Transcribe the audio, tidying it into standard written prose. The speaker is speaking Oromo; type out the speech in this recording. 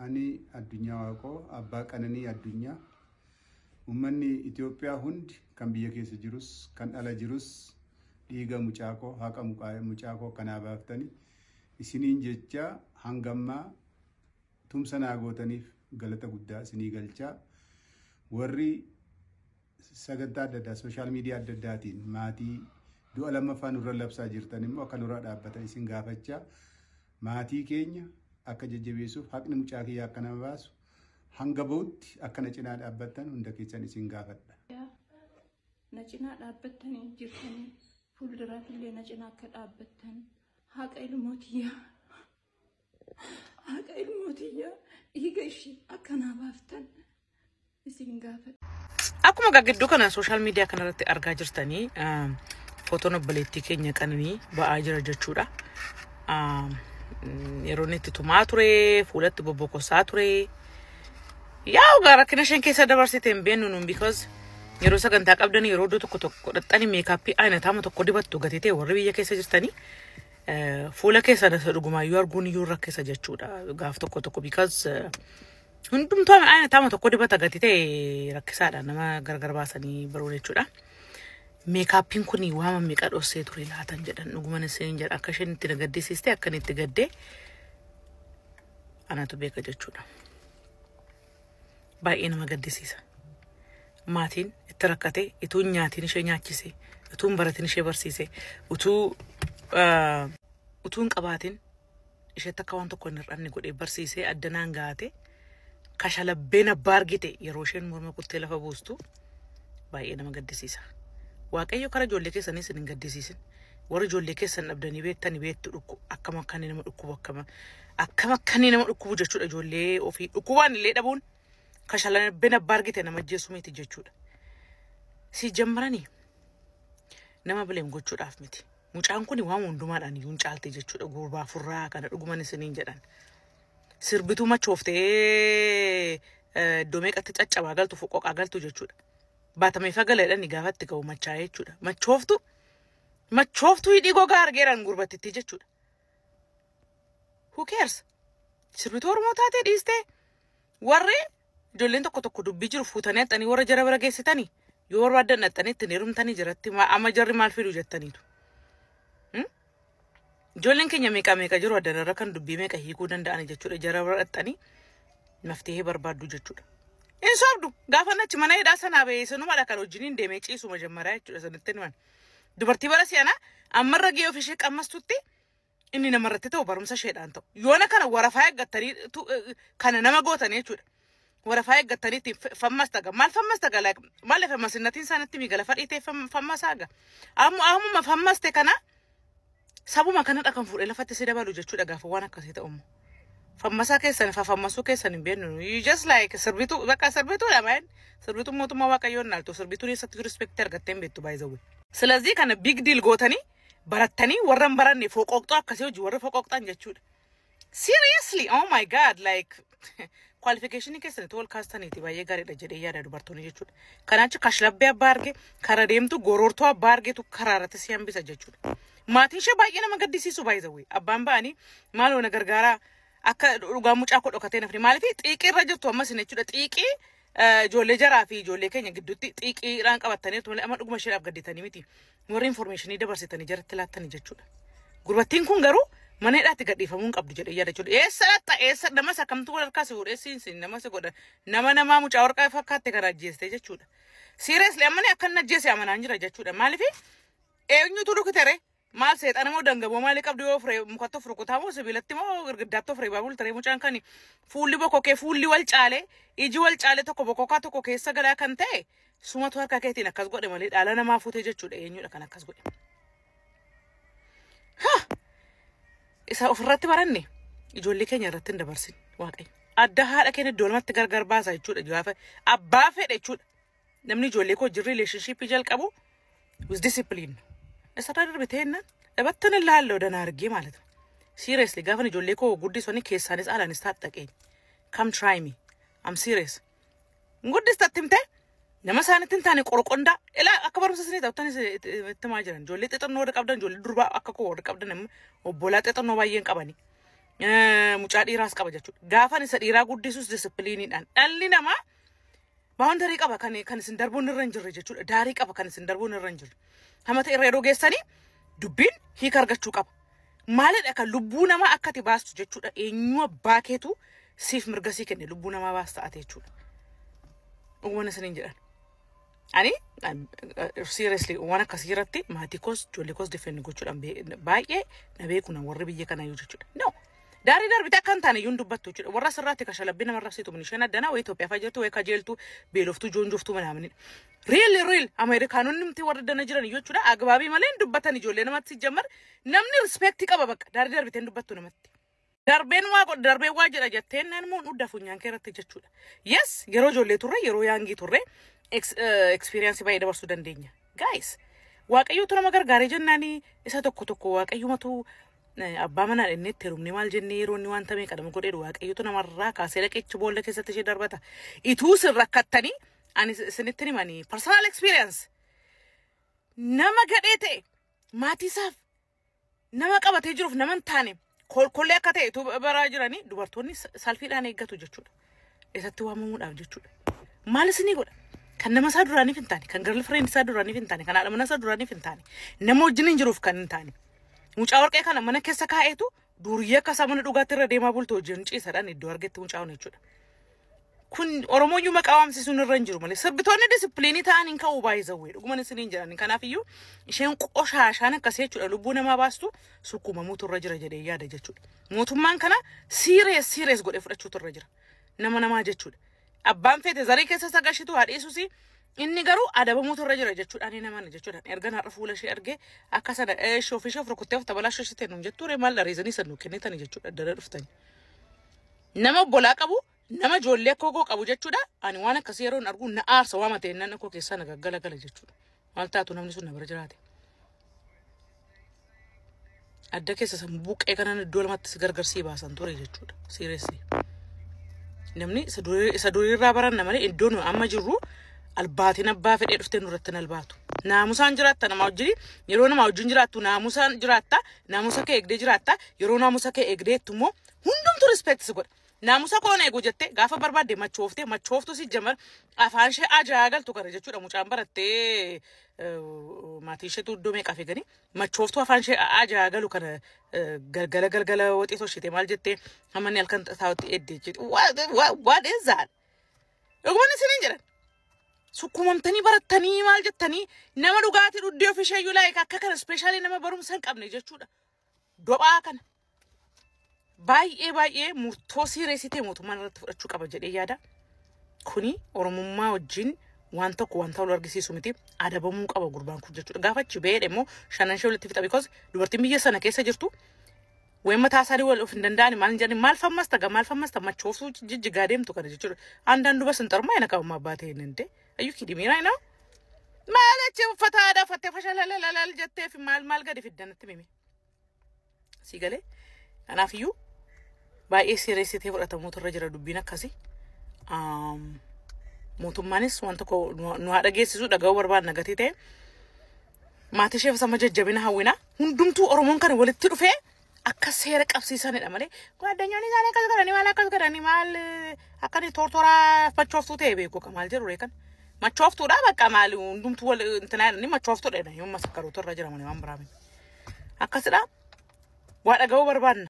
Ani Addunyaa Waaqoo, abbaa Qananii Addunyaa. Uummanni Itoophiyaa hundi, kan biyya keessa jirus kan ala jirus, dhiiga mucaa koo, haqa mucaa koo kanaa baaftanii isiniin jecha hangammaa tumsa naa gootaniif galata guddaa isinii galchaa. Warri sagantaa adda addaa, social media adda addaatiin maatii du'a lammaffaa nurra labsaa jirtan immoo akka nurraa dhaabbatan isin gaafachaa, maatii keenya akka jajjabeessuuf, haqni mucaa kiyyaa akka nama baasu hanga bahutti akka na cinaa dhaabbattan hunda keessan isin gaafadha. Na cinaa dhaabbattanii jirtanii, fuulduraatti na cinaa akka dhaabbattan, haqa ilmootiyyaa, haqa ilmootiyyaa, dhiiga ishii akka naa baaftan isin gaafadha. Akkuma gidduu kana social media kanarratti argaa jirtanii, footoon obboleettii keenya Qananii ba'aa jira jechuudha. Yeroo inni itti tumaa ture, fuulatti bobbokosaa ture. Yaa egaa rakkina isheen keessa dabarsite hin beeknu nuun, because yeroo sagantaa qabdan, yeroo iddoo tokko tokko godhattanii makeup ayinataama tokko dibattu gatii ta'e, warri biyya keessa jirtanii fuula keessan isa dhugumaayyuu arguun iyyuu rakkisa jechuudha gaaf tokko tokko, because hundumtuu ayinataama tokko dibata gatii ta'e, rakkisaadha nama gargar baasanii baruun jechuudha. Makeupiin kun waama meeqa dhossee ture laatan jedhan. Dhuguman isin jedha, akka isheen itti na gaddisiiste, akka inni itti gaddee anatu beeka jechuudha. Baay'ee nama gaddisiisa. Maatiin itti rakkate, utuu hin nyaatiin ishee nyaachise, utuu hin baratin ishee barsiise, utuu hin qabaatin isheetti akka waan tokko hin hir'anne godhee barsiisee addanaan gaate, kashalabbeen abbaa argite yeroo isheen morma kuttee lafa buustu baay'ee nama gaddisiisa. Waaqayyo kara ijoollee keessanii isin hin gaddisiisin. Warri ijoollee keessan dhabdanii beektanii beektu dhukku akkam akka inni nama dhukkubu, akkam akka inni nama dhukkubu jechuudha. Ijoollee ofii dhukkubaan illee dhabuun kashalabbeen abbaa argite nama ajjeessu miti jechuudha. Si jammaranii nama blame gochuudhaaf miti. Mucaan kun waan hundumaadhaan iyyuu hin caalte jechuudha. Gurbaa furraa kana, dhuguman isiniin jedhan. Sirbituu machooftee iddoo meeqatti caccabaa galtu, foqoqaa galtu jechuudha. Baatamee fagaleedhaan gaafa itti ga'u machaa'ee jechuudha. Machooftu machooftuu hidhii gogaa argeeraan gurbattitti jechuudha. Who cares? Sirbituu Oromoo taatee dhiistee, warri ijoolleen tokko tokko dubbii jiru fuutanii haxxanii warra jara bira geessitanii, yoo barbaadan haxxanii ittiin heerumtanii jiratti, amma jarri maal fidu jettaniitu. Ijoolleen keenya meeqa meeqa jiru addanarra kan dubbii meeqa hiikuu danda'an jechuudha. Jara bira haxxanii maftihee barbaaddu jechuudha. Hin sobdu, gaafa achi mana hidhaa sanaa bahee sinumadha kan wajjiniin deemee ciisu majammaraa jechuudha sanitti himan. Dubartii bara si'anaa ammarra gahee ofii ishee qammastutti inni namarratti ta'u barumsa isheedhaan ta'u. Yoona kana warafaa eeggattanii kana nama gootanii jechuudha. Warafaa eeggattanii ittiin fammasta ga, maal fammasta ga, maal fammasinnatiin isaanitti miigala fadhiitee fammasaa ga. Ammuma fammaste kana sabuma kanadha kan fuudhee lafatti si dabalu jechuudha gaafa waan akkasii ta'u immoo. Fammasaa keessan fafammasuu keessan hin beeknu. You just like sirbituu, bakka sirbituudha man. Sirbituu mootummaa Waaqayyoon naaltu, sirbituun eessatti respect argattee hin beektu, by the way. ስለዚህ kana big deal gootanii barattanii warra hin baranne foqoqxoo akkasii hojii warra foqoqxan jechuudha. Seriously, oh my God, like qualification keessan itti ol kaastaniiti baay'ee gaariidha jedhee yaada dubartoonni jechuudha. Kanaachi kashlabbee abbaa arge kara deemtu, gorortuu abbaa argetu karaa irratti si hambisa jechuudha. Maatiin ishee baay'ee nama gaddisiisu, by the way. Abbaan ba'anii maaloo na gargaaraa, akka dhugaa mucaa koo dhokatee nafni, maaliif xiiqii irra jirtu ammas jechuudha. Xiiqii ijoollee jaraa fi ijoollee keenya gidduutti xiiqiidhaan qabatanii malee amma dhuguma isheedhaaf gadditanii miti. Warri informationii dabarsitanii jaratti laattanii jechuudha. Gurbattiin kun garuu mana hidhaatti gadhiifamuu hin qabdu jedhee yaada jechuudha. Eessa dhatta, eessa namas akkamtu wal harkaa si fuudhee siin nama si godha, nama namaa mucaa warqaa fakkaatte kana ajjeeste jechuudha. Seriously, ammani akka inni ajjeese amanaan jira jechuudha. Maaliif, eenyutu dhukitere? Maal, seexana moo dangaboo maalii qabdu? Yoo fure mukatti of rukutaa moo sibiilatti moo girgiddaatti of reebaa bultaree? Mucaan kan fuulli bokokee, fuulli wal caalee, iji wal caalee, tokko bokokaa tokko keessa galaa kan ta'e, sumatu harka keetiin akkas godhe malee dhaala namaa fuutee jechuudha. Eenyudha kan akkas godhe? Isa ofirratti baranne ijoollee keenya irratti hin dabarsin. Waaqayyo adda haadha keenya iddoo lamatti gargar baasa jechuudha. Gaafa abbaa fedhe jechuudha, namni ijoollee koo jirri relationship jalqabu with discipline isarraa darbe ta'ennan dhabattan ilaalloo dana argee ማለት ነው። Seriously, gaafa ijoollee koo guddisanii keessaanis alaanis taaxxaqeen, come try me, I'm serious. Guddistatti himte nama isaanitti hin taane qorqondaa ilaa akka barumsa isinii ta'u itti himaa jiran. Ijoollee xixinnoo warri qabdan, ijoollee durbaa akka koo warri qabdan, obbolaa xixinnoo baay'een qabani. Mucaa dhiiraas qaba jechuudha. Gaafan isa dhiiraa guddisus disciplineiidhaan dhalli namaa boundary qaba kan isin darbuun irra hin jirre jechuudha. Daarii qaba kan isin darbuun irra hin jirre. Hamata irra yeroo geessanii dubbiin hiika argachuu qaba. Maalidha kan lubbuu namaa akka ati baastu jechuudha. Eenyu abbaa keetu siif mirga sii kenne lubbuu namaa baasta ate jechuudha. Dhuguma isiniin jedhan. Ani seriously waan akkasii irratti maatii koos ijoollee koos defend gochuudhaan baay'ee na beeku na warri biyya kanaa iyyuu jechuudha. No. Daarii darbite akka hin taane iyyuu hin dubbattu jechuudha. Warra asirraatti kashalabbii nama rabsitu mun isheen addanaa wayii Itoophiyaa fa'aa jirtu wayii kajeeltu beeloftuu joonjoftuu manaaminidha. Real real Ameerikaanonni miti warra dana jiran iyyuu jechuudha. Agabaabii malee hin dubbatan ijoollee namatti jammar namni respect qaba bakka daarii darbite hin dubbattu namatti. Darbeen waa godha darbeen waa jedha jetteen naannoon dhudda funyaan kee irratti jechuudha. Yes, yeroo ijoollee turre, yeroo young turre experience baay'ee dabarsuu dandeenya. Guys, Waaqayyootu nama gargaaree jennaanii isa tokko tokko Waaqayyumatu abbaa manaa dhennee itti heerumnee maal jennee yeroo inni wanta meeqa nama godheedhu Waaqayyootu namarraa kaasee dhaqeechi boolla keessatti ishee darbata. Ituu isin rakkattanii ani isinitti himanii personal experience nama gadhee ta'e maatii isaaf nama qabatee jiruuf nama hin taane kolkollee akka ta'e utuu baraa jiranii dubartoonni salfiidhaan eeggatu jechuudha. Isatti waamamuudhaaf jechuudha. Maal isinii godha? Kan nama isaa duraaniif hin taane, kan girlfriend isaa duraaniif hin taane, kan haadha mana isaa duraaniif hin taane, nama wajjin hin jiruuf kan hin taane. Mucaa warqee kana mana keessa kaa'eetu duuriyyee akka isaa mana dhugaatti irra deemaa bultu wajjin ciisadhaan iddoo argetti mucaa'uun jechuudha. Kun Oromooyyuu maqaa waamsisuun irra hin jiru malee sirbitoonni discipline ta'an hin ka'uu baay'ee dhuguman isiniin jedhan. Kanaaf iyyuu isheen qoshaashaan akkasii jechuudha lubbuu namaa baastu sukkuumamuutu irra jira jedhee yaada jechuudha. Mootummaan kana serious serious godhee fudhachuutu irra jira. Nama namaa jechuudha. Abbaan feete zarii keessa sagashitu haadhiisus inni garuu adabamuutu irra jira jechuudha. Ani nama jechuudha. Erga har'a fuula ishee argee akka sana ishee ofii ishee of rukuttee of tabalaa ishee nuun jettuu maal reason san nuu kennitani jechuudha. Dara dhuftani. Nama obbolaa qabu, nama ijoollee akka koo qabu jechuudha. Ani waan akkasii yeroo argu na aarsa waan ta'e nan koo keessaa na gaggala gala jechuudha. Maal taatu namni sun na bira jiraate. Adda keessa san buqqee kanan iddoo lamatti si gargar sii baasan ture jechuudha. Seriously. Namni isa duriirraa baranna malee iddoo nu amma jirru albaatiin abbaa fedhee dhuftee nurratti hin albaatu. Naamusaan jiraatta nama wajjin, yeroo nama wajjin jiraattu naamusaan jiraatta, naamusa kee eegdee jiraatta. Yeroo naamusa kee eegdeettu immoo hundumtu respect si godha. Naamusa koon eegu jettee gaafa barbaadde machooftee machooftu si jamar afaan ishee ajaa'aa galtu kana jechuudha. Mucaan barattee maatii isheetu iddoo meeqaa fiiganii machooftuu afaan ishee ajaa'aa galu kana galgala galgala waxii toshite maal jettee hammanni halkan taa'utti eddee jechuudha. What is that? Dhuguman isiniin jedhan. Sukkumamtanii barattanii maal jettanii nama dhugaatii dhuddee ofii isheeyyuu like akka kana specially nama barumsa hin qabne jechuudha. Dophaa kana. Baay'ee baay'ee murtoo serious ta'e mootummaan irratti fudhachuu qaba jedhee yaada. Kuni Oromummaa wajjin waan tokko wanta wal argisiisu miti, adabamuu qaba gurbaan kun jechuudha. Gaafa achi ba'ee immoo shanan ishee walitti fixa because dubartiin biyya sana keessa jirtu wayi mataa isaanii wal of hin danda'ani maal hin jedhani maal fammasta ga maal fammasta machooftuu jijjigaa deemtu kana jechuudha. Andaan duba sin xarmaa ina qabama abbaa ta'e hin de. Are you kidding me right now? Maal achi uffata aadaa uffattee fashalalala jettee fi maal maal gadi fiddanatti mimi. Si galee? Kanaafiyyuu baay'ee serious ta'ee fudhatamuutu irra jira dubbiin akkasii. Mootummaanis waan tokko nu haa dhageessisu dhaga'uu barbaadna gatii ta'e. Maatii isheef sama jajjabina hawwina. Hundumtuu Oromoon kana walitti dhufee akka seera qabsiisanidha malee gwaaddanyoonni isaanii akkas godhanii maal akkas godhanii maal akka inni tortoraa machooftuu ta'e beeku ka maal jedhu reekan. Machooftuudha bakka maal hundumtuu wal intinaa jedhanii machooftuudha jedhanii masakkaruutu irra jira malee waan biraa miti. Akkasidha. Waa dhaga'uu barbaadna.